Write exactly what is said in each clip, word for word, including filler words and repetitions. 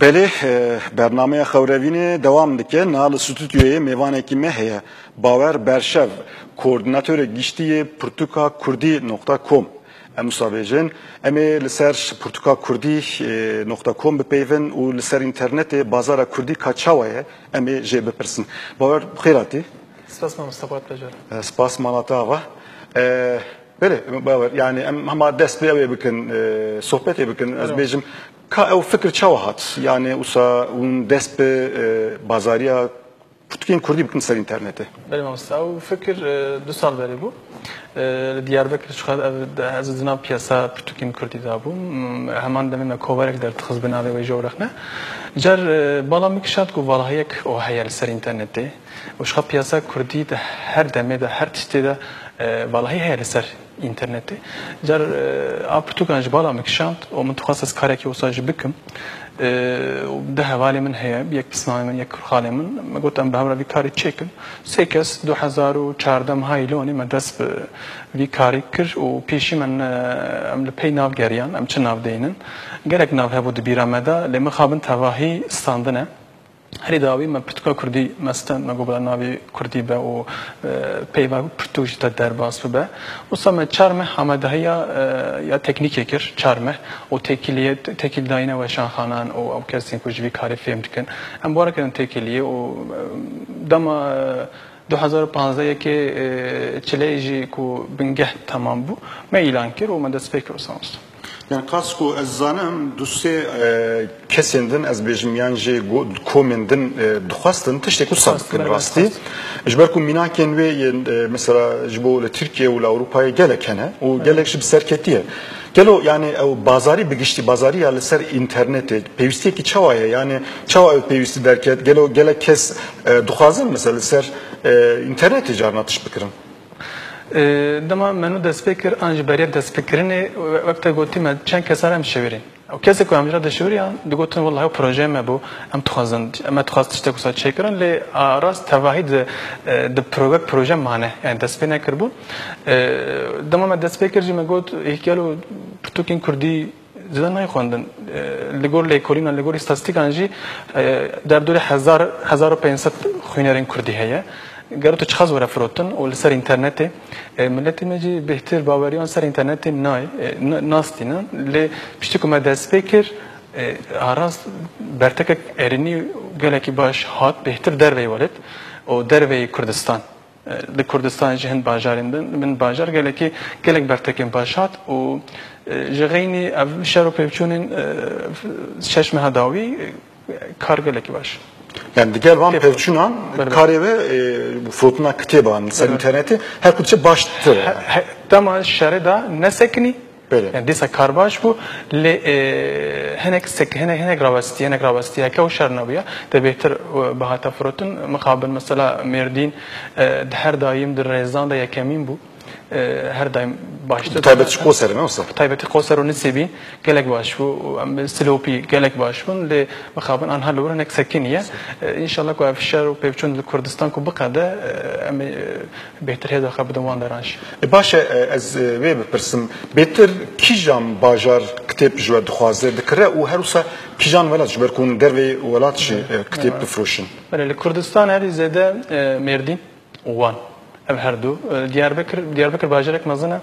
Belê, e, bernameya Xewrevînê dewam dike. Niha li stûdyoyê mêvanekî me heye. Bawer Berşev, koordînatorê giştî yê pirtûka kurdî nokta com. Em wisa bêjin, em ê li ser pirtûka kurdî, e, nokta com bipeyvin û li ser înternetê bazara kurdî ka çawa ye, em ê jê bipirsin. Bawer, bi xêr hatî. Spas mamosta, xwe pejere. E, spas mala te ava. E, belê, Bawer, yani em hema dest bi ew ê bikin, e, sohbetê bikin. Ez Alo. bêjim, ka ew fikir çawa hat? Yani wisa hûn dest bi, e, bazariya pirtûkên kurdî bikin ser înternetê? Belê mamosta, ew fikir, e, du sal berê bû. E, li Diyarbekir, çiqas ev, ez di nav piyasa pirtûkên kurdî de bûm. M-, heman demê me kovarek derdixist bi navê wê Jewrexne. Car, e, bala min kişand ku valahiyek o heye li ser înternetê. Û ji xwe piyasa kurdî di her demê de, her tiştê de, e, valahî heye li ser înternetê. Car, e, a pirtûkan ji bala min kişand û min dixwest ez karekî wisa jî bikim. E, û du hevalê min heye, yek pismamê min, yek kurxalê min. Me got, em bi hev re vî karî çêkin. Sê kes, du hezar û çardeh meha Îlonê me dest bi vî karî kir û pêşî me ne, em li pey nav geriyan, em çi nav deynin. Gelek nav hebû di bîra me de, lê mixabin tevahî standine. Herî dawî me pirtûka kurdî me stend, me got bila navê kurdî be û, e, peyva pirtûk ji te derbas bibe. Wisa me çar meh amadehiya, e, ya teknîkê kir, çar meh û têkiliyê, têkildayîna weşanxanan û ew kesên ku ji vî karê fêm dikin. Em bi wan re kirin têkiliyê û, e, dema, e, du hezar û panzdeh yekê, e, çileyê jî ku bingeh temam bû, me îlan kir û me dest pê kir wisa mamosta. Yani qas ku ez zanim, du sê, e, kesên din, ez bêjim, yan jî go-, komên din, e, dixwestin tiştek wisa Dixwestin, bikin belê, rastî. dixwestin. Ji ber ku mînakên wê yên, e, mesela ji bo li Tirkiye û li Ewropayê gelek hene û Evet. gelek jî bi serketî ye. Gelo yani ew bazarî bi giştî, bazarî ya li ser înternetê pêwîstiyekî çawa ye? Yani çawa ew pêwîstî derket? Gelo gelek kes, e, dixwazin mesela li ser, e, înternetê carna tişt bikirin? E, dema me nû dest pê kir, an jî beriya destpêkirinê, we-, wek te gotî me çend kesan em şewirîn. Ew kesê ku em ji re dişewiriyan, digotin, "Wellahî ew projeyê me bû, em dixwazin, me dixwest tiştek wisa çêkirin, lê a rast tevahî di, e, di pro-, wek proje mane, yani dest pê nekiribûn." E, dema me dest pê kir jî me got, "Hêkiyal û pirtûkên kurdî zêde nayê xwendin." E, li gor lêkolînan, li gor îstatîstîkan jî, e, derdorê hezar, hezar û pênc sed xwînerên kurdî heye. Gero tu çiqas were firotin û li ser înternetê, e, miletê me jî bêhtir baweriyan ser înternetê nayê, e, n-, nastînin. Lê piştî ku me dest pê kir, e, a rast bertekek erênî gelekî baş hat, bêhtir derveyî welat û derveyî Kurdistan. E, li Kurdistan jî hin bajarên din, min bajar gelekî, gelek bertekên baş hat û, e, ji xeynî ev şer û pevçûnên, e, şeş meha dawî, e, kar gelekî baş. Yani digel van Têp- pevçûnan Belê. karê we, e, firotina kitêban ser Evet. înternetê her ku diçe baştir. He, he, dema şerê de nesekinî, Belê. yani dîsa kar baş bû, lê, e, hinek sek-, hinek, hinek rawestî, hinek rawestî heke û şer nebûye, te bêhtir, e, bihata firotin, mixabin mesela Mêrdîn, e, di her daim di rêzan de yekemîn bû. E, her daim baştir. Bi taybet ji Qoser, ne wisa? Bi taybetî Qoser û Nisêbîn gelek baş bû. Em Silopî gelek baş bûn. Lê mixabin anha li wir hinek sekiniye. E, înşallah ku ev şer û pêvçûn li Kurdistan ku biqede, e, em ê, e, bêhtir hêza xwe bidin wan deran jî. E, baş e, e, ez, e, wê bipirsim. Bêtir kîjan bajar kitêb ji we dixwaze, dikire û her wisa kîjan welat, ji ber ku hûn derveyî welat jî, e, kitêb Evet. difroşin? Belê, li Kurdistan herî zêde, e, Mêrdîn. Wan. Ev her du. E, Diyarbekir, Diyarbekir bajarek mezin e.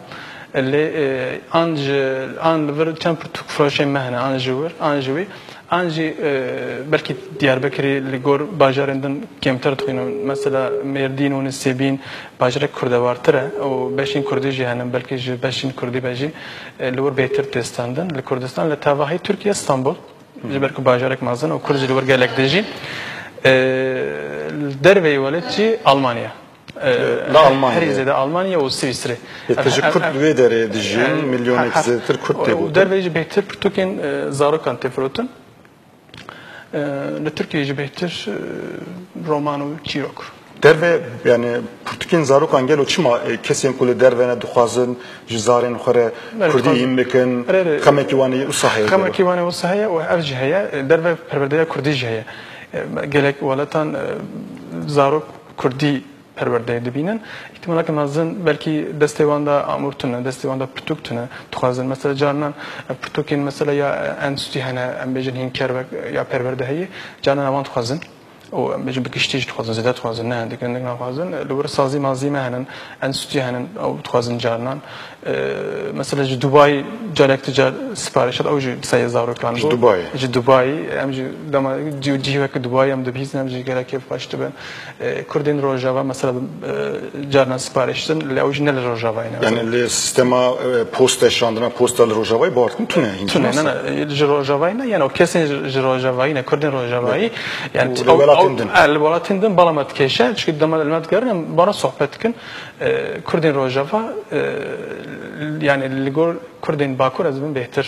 Lê, e, an ji, an li vir çend pirtûkfiroşên me hene, an ji wir, an ji wî, an jî, e, belkî Diyarbekirî li gor bajarên din kêmtir dixwînin. Mesela Mêrdîn û Nisêbîn bajarek kurdewartir e û beşên kurdî jî hene, belkî ji beşên kurdî be jî, e, li wir bêhtir tê standin. Li Kurdistan, li tevahî Tirkiye, Stenbol. Ji ber ku bajarek mezin û kurd jî li wir gelek dijîn. E, li derveyî welat jî Almanya. E, Li Almanya. Herî zêde Almanya û Swîsrê. Yê te ji Ev, kurd ev, li wê derê dijîn, ev, milyonek ha, ha. zêdetir kurd tê Û gotin. derveyî jî bêhtir pirtûkên, e, zarokan tê firotin. E, li Tirkiyeyê jî bêhtir, e, roman û çîrok. Derve, yani, pirtûkên zarokan gelo çima, e, kesên ku li derve ne dixwazin ji zarên xwe re Belê, kurdî dixwazin. hîn bikin, Erê, erê. xemekî wan ê wisa heye gelo? Xemekî wan ê wisa heye û ev jî heye, e, derve perwerdeya kurdî jî heye. E, gelek welatan, e, zarok kurdî perwerdeyê dibînin. Îhtimaleke mezin belkî destê wan de amûr tune, destê wan de pirtûk tune dixwazin. Mesela carinan, e, pirtûkên mesela ya, e, enstîtû hene, em bêjin hînker wek, e, ya perwerde heye, carinan ewan dixwazin. Û em bêjin bi giştî jî dixwazin, zêde dixwazin, ne hindik, hindik naxwazin. Li wir sazî mazî me henin, enstîtû henin, ew dixwazin carinan. E, mesela ji Dubayî carek tu car siparîş hat, ew jî sayê zarokan bû. Ji Dubayî? Ji Dubayî. Em jî dema cî-, cihê wek Dubayî em dibihîzin, em jî gelek kêfxweş dibin. E, Kurdên Rojava mesela, e, carinan siparîş din, lê ew jî ne li Rojavayê ne. Yani li sistema, e, posta şandina posta li Rojavayê bawer dikim tune, hîn Tune, ne, ne, ji Rojavayê ne, yani o kesên ji, ji Rojavayê ne, Kurdên Rojavayê, yani Û ew, li welatên ew, din. e, li welatên din bala me dikêşe, çünkü dema li me digerin, em bana sohbet dikin, e, Kurdên Rojava, e, yani li gor Kurdên Bakur ez bin bêhtir,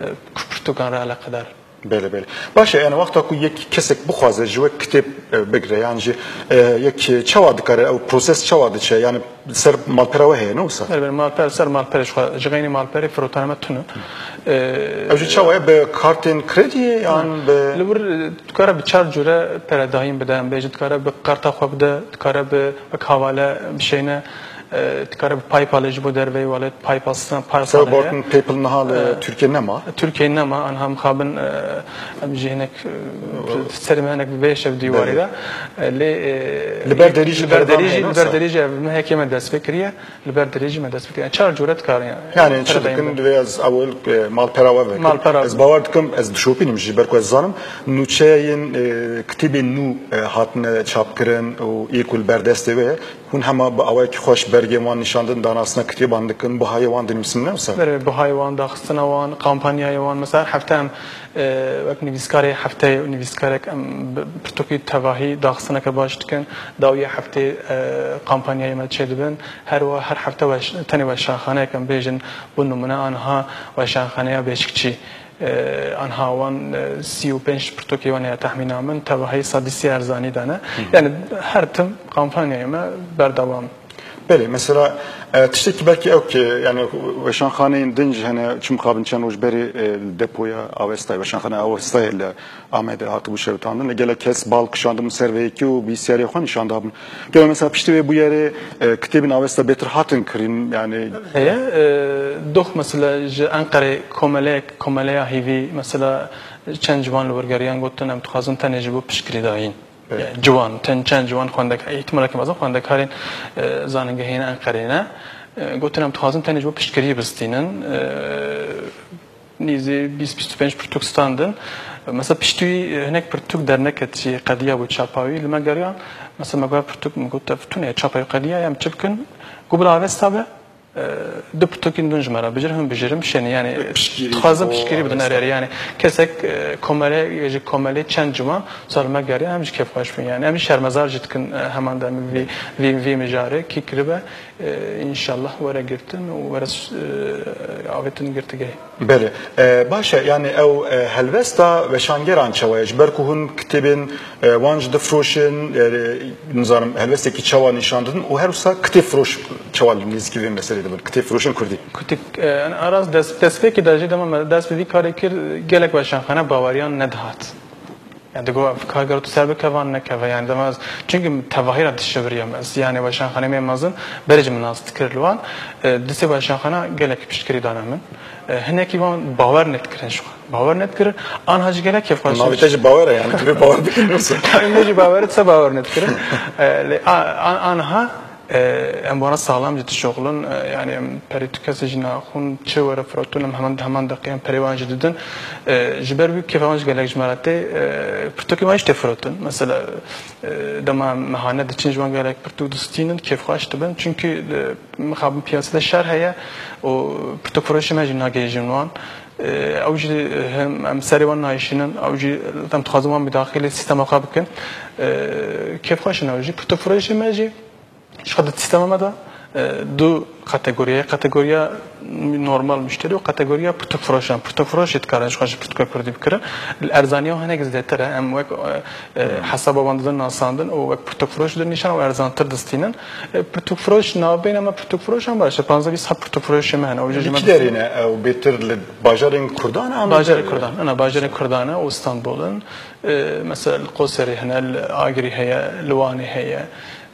e, pirtûkan re eleqedar. Belê, belê. Baş e, yani wexta ku yek kesek bixwaze ji we kitêb, e, bigire, yan jî, e, yek çawa dikare, ew proses çawa diçe, yani ser malpera we heye, ne wisa? Belê, belê, malper, ser malperê ji xwe, ji xeynî malperê firotane me tune. E, Ew jî çawa ye, bi kartên krediyê yan bi Li wir, e, dikare bi çar cure peredahîn bide, em bêjin dikare bi karta xwe bide, dikare bi wek havale bişeyne, e, dikare bi PayPalê ji bo derveyî welat, PayPal, PayPal Sebebi heye. Barkin PayPal niha li E, Tirkiye nema. Tirkiye nema, anha mixabin, e, em jî hinek, e, serê me hinek bi vê şev dîwarî Belê. de. E, lê, e, Li ber derî jî li ber perdan derî jî, heye, li ber wisa? derî jî ev me hekê me dest pê kiriye, li ber derî jî me dest pê kiriye. Çar cure dikare yani. Yani çi Peredayîn dikin, bide. Divê ez ewil, e, malpera we vekim. Malpera Ez bawer dikim, ez dişopînim jî, ber ku ez zanim, nûçeyên, e, kitêbên nû, e, hatine çapkirin û yê ku li ber destê we ye. Hûn hema bi awayekî xweş bergên wan nîşan didin, danasina kitêban dikin, bihayê wan dinivîsin, ne wisa? Berê bihayê wan, daxistina wan, kampanyayê wan, mesela her hefte em, e, wek nivîskarê hefteyê û nivîskarek em bi pirtûkî tevahî daxistineke baş dikin, dawiya hefteyê, e, kampanyayê me çêdibin. Her wa-, her hefte weş-, tenê weşanxaneyek em bêjin, bo nimûne anha weşanxaneya Beşikçî. E, anha wan, e, sî û pênc pirtûkê wan ya tehmîna min, tevahî sedî sî erzanî dane. Hı hı. Yani her tim kampanyayê me berdewam. Belê, mesela, e, tiştekî belkî ew ki, yani weşanxaneyên din jî hene, çi mixabin çend roj berê, e, depoya Avestayê, weşanxaneya Avestayê li Amedê hatibû şewitandin. Lê gelek kes bal kişandibûn ser vê yekê û bîsyarê xwe nîşan dabûn. Gelo mesela piştî vê bûyerê, e, kitêbên Avesta bêtir hatin kirîn, yani Heye, e, doh mesela ji Enqerê komeleyek, komeleya hêvî, mesela çend ciwan li wir geriyan gotin, em dixwazin tenê ji bo piştgirî dayîn. Evet. Yani ciwan, ten-, çend ciwan xwendek-, îhtimaleke mezin xwendekarên, e, zanîngehên Enqerê ne. E, gotin, em dixwazin tenê ji bo piştgiriyê bistînin. E, nîzî bîst bîst û pênc pirtûk standin. Mesela piştî wî, e, hinek pirtûk derneketî, qediya bû çapa wî. Li me geriyan, mesela me got pirtûk, min got, ev tune ye, çapa wî qediya ye, em çi bikin? Got, bila Avesta be, e, du pirtûkên din ji me re bijir, hûn bijirin, bişênin. Yani, Piştgirî dixwazin bo piştgirî bidin Avesta. Erê, erê. Yani, kesek, e, komele, ji komelê çend ciwan, sar me geriyan, em jî kêfxweş bin. Yani, em jî şermezar jî dikin, e, heman de em vî, vî, vî mijarê, kî kiribe. E, înşallah were girtin û were s-, e, avêtin girtîgehê. Belê. E, baş e, yani ew, e, helwesta weşangeran çawa ye? Ji ber ku hûn kitêbên, e, wan jî difroşin, e, nizanim, helwestekî çawa nîşan didin û her wisa kitêb firoş çawa li nêzîkî vê meselê dibin? Kitêb firoşên kurdî. Kutik, e, yani aras dest, destpêkê de jî dema me dest bi vî karê kir, gelek weşanxane baweriyan nedihat. Yani digo, ev kar gero tu ser bike, van nekeve. Yani dema ez, çünkü tevahî re dişiviriyam ez. Yani weşanxaneyê me mezin, berê jî min nas dikir li wan. E, di sê weşanxana gelek piştgirî dane min. E, hinekî wan bawer nedikirin ji xwe. Bawer nedikirin. Anha jî gelek kêfxweş Navê te jî bawer e yani. Tu vê bawer bikin yoksa? Navê me jî bawer e, tu bawer nedikirin. E, lê a-, a-, anha E, em wana saxlam jî dişoxilin, e, yani em perê tu kesê jî naxwin, çi were firotin, em heman, heman deqê em perê wan jî didin. E, ji ber wî kêfa wan jî gelek ji me re tê, e, pirtûkê wan jî tê firotin. Mesela, e, dema em mehane diçin ji wan gelek pirtûk distînin, kêfxweş dibin. Çünkü, e, mixabin piyasede şer heye û pirtûkfiroşê me jî nagihêjin wan. E, ew jî hem em serê wan nayişînin, ew jî em dixwazin wan bi daxilê sîstema xwe bikin. E, kêfxweş in ew jî. Pirtûkfiroşê me jî Ji xwe di sîstema me de, e, du kategoriya ye. Kategoriya normal muşterî û kategoriya pirtûkfiroşan. Pirtûkfiroşê dikarin ji xwe ji pirtûka kurdî bikirin. Li erzaniya hinek zêdetir e. Em wek, e, e, Hmm. hesaba wan didin nasandin û wek pirtûkfiroş didin nîşan û erzantir distînin. E, pirtûkfiroş navbeyna me pirtûkfiroşan baş e. Panzdeh bîst heb pirtûkfiroşê me hene. Ew jî ji me Li kî derê ne? Ew bêtir li bajarên Kurdan e, an li Bajarê derê? Kurdan. Ana bajarê Kurdan e û Stenbolin. E, mesela li Qoserê hene, li Agirî heye, li Wanê heye.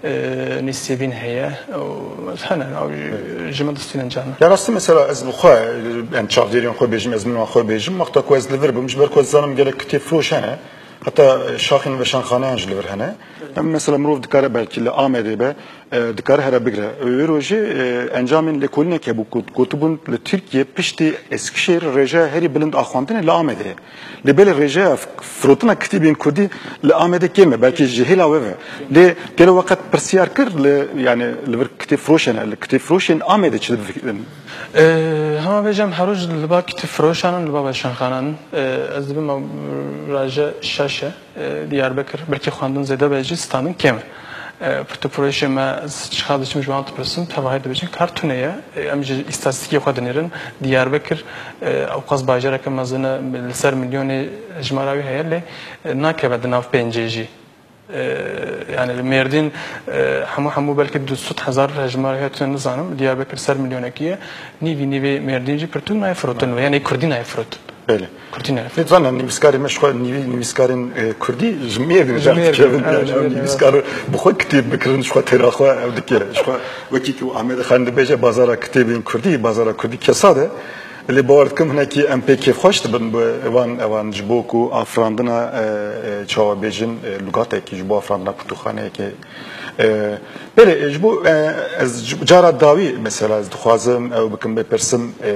e, nîsêbîn heye û hene, ew ji min distînin carna. Ya rastî mesela ez bi xwe, em çavdêriyên xwe bêjim, ezmûna xwe bêjim, wexta ku ez li vir bûm, ji ber ku ez dizanim gelek kitêb firoş hene, heta şaxên weşanxaneyan jî li vir hene. Em mesela mirov dikare belkî li Amedê be, e, dikare here bigire. Wê rojê, e, encamên lêkolînek hebû ku gotibûn li Tirkiye piştî Eskişehir rêjeya herî bilind a xwendinê li Amedê ye. Lê belê rêjeya f-, firotina kitêbên kurdî li Amedê kêm e, belkî ji hêla we ve. Lê gelo we qet pirsiyar kir li, yani li vir kitêb firoş hene, li kitêb firoşên Amedê çi difikirin? E, hema bêjim her roj li ba kitêb firoşan in, li ba weşanxanan in. E, ez dibim ew raje şaş e. E, Diyarbekir, belkî xwendin zêde be jî standin kêm e. E, pirtûkfiroşê me, ez çiqa diçim ji wan dipirsim, tevahî dibêjin kar tune ye. E, em ji îstatîstîkê xwe dinêrin. Diyarbekir, e, ewqas bajareke mezin e, li ser milyonê hejmara wî heye, lê, e, nakeve di nav pêncê jî. E, yani li Mêrdîn, e, hemû hemû belkî du sed hezar hejmara heye, tune nizanim. Diyarbekir ser milyonekî ye. Nîvî nîvê Mêrdîn jî pirtûk nayê firotin ve, yani kurdî nayê firotin. Belê. Kurdî ne? Lê zanin nivîskarê me ji xwe nivî-, nivîskarên, e, kurdî ji Mêrdîn Ji Mêrdîn, derdikevin. Evet, Yani, evet, ew evet. Nivîskar bi xwe kitêb bikirin, ji xwe têra xwe ew dike. Ji xwe wekî ku Amed Xan dibêje bazara kitêbên kurdî, bazara kurdî kesad e. Lê bawer dikim hinekî em pê kêfxweş dibin bi wan, ewan ji bo ku afirandina, e, e, çawa bêjin, e, lugatekî, ji bo afirandina pirtûkxaneyekê. E, belê, e, ji bo, e, ez ji, cara dawî mesela ez dixwazim ew bikim bipirsim, e,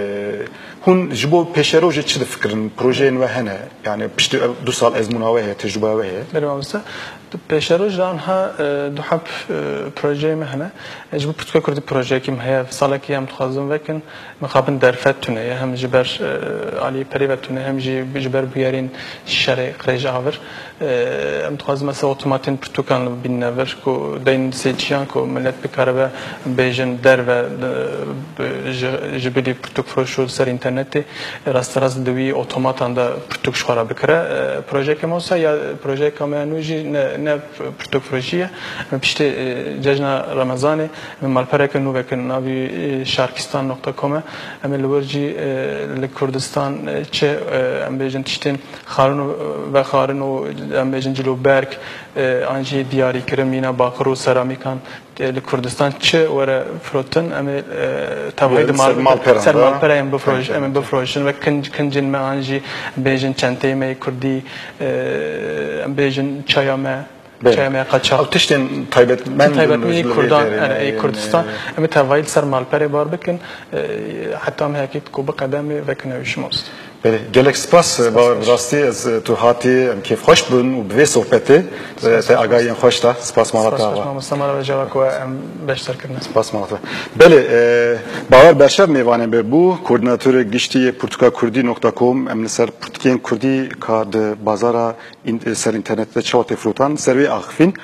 Hûn ji bo pêşerojê çi difikirin? Projeyên we hene? Yani piştî ev du sal ezmûna we heye, tecrûbeya we heye. Belê mamoste. Pêşeroj de anha, e, du heb, e, projeyê me hene. E, ji bo pirtûka kurdî projeyekî me heye. Salekî em dixwazin vekin. Mixabin derfet tune ye. Hem ji ber, e, aliyê perê ve tune, hem jî ji ber bûyerên şerê qirêj avir. E, em dixwazin mesela otomatên pirtûkan bînine vir ku deyn sêçiyan ku millet bikaribe bêjin derve, e, bi-, ji, ji bilî pirtûkfiroş û li ser înternetê rasterast di wî otomatan de pirtûk ji xwe re bikire. E, projeyeke me wisa ya projeyeka me ya nû jî ne, ne pirtûkfiroşî ye. Em piştê, e, cejna Remezanê em malpereke nû vekin, navî, e, şarkistan nokta com e. Em ê li wir jî, e, li Kurdistan, e, çi, e, em bêjin tiştên xwarin û vexwarin û em bêjin cil û berg, e, an jî diyarîkirin mîna baqir û seramîkan, e, li Kurdistan çi were firotin, em ê, e, tevahî Li di ser mal-, malperan ser de. Malpera em bifroş-, Tabii, em ê tabii. Bifroşin wek kinc-, kincên me an jî bêjin çenteyê me yê kurdî, e, em bêjin çaya me, Belê. Çaya me ya qaçax. Ew tiştên taybetmend Tiştên taybetmend in, ê ji Kurdan, li vê yani, ê derê Kurdistan. Em ê tevahî li ser malperê bar bikin, e, heta em hekî ku biqedemê vekin ew ji mamoste. Belê, gelek spas, Bawer, bi rastî ez, e, tu hatî, em kêfxweş bûn û bi vê sohbetê, e, te agahiyên xweş da. Spas mala te ava. Spas mamoste, me re ve ceva ku em beşdar kirine. Spas mala te. Belê, e, Bawer Berşev mêvanê me bû, koordînatorê giştî yê pirtûka kurdî nokta com, em li ser pirtûkên kurdî ka di bazara în-, ser înternetê de çawa tê firotan, ser wê axifîn.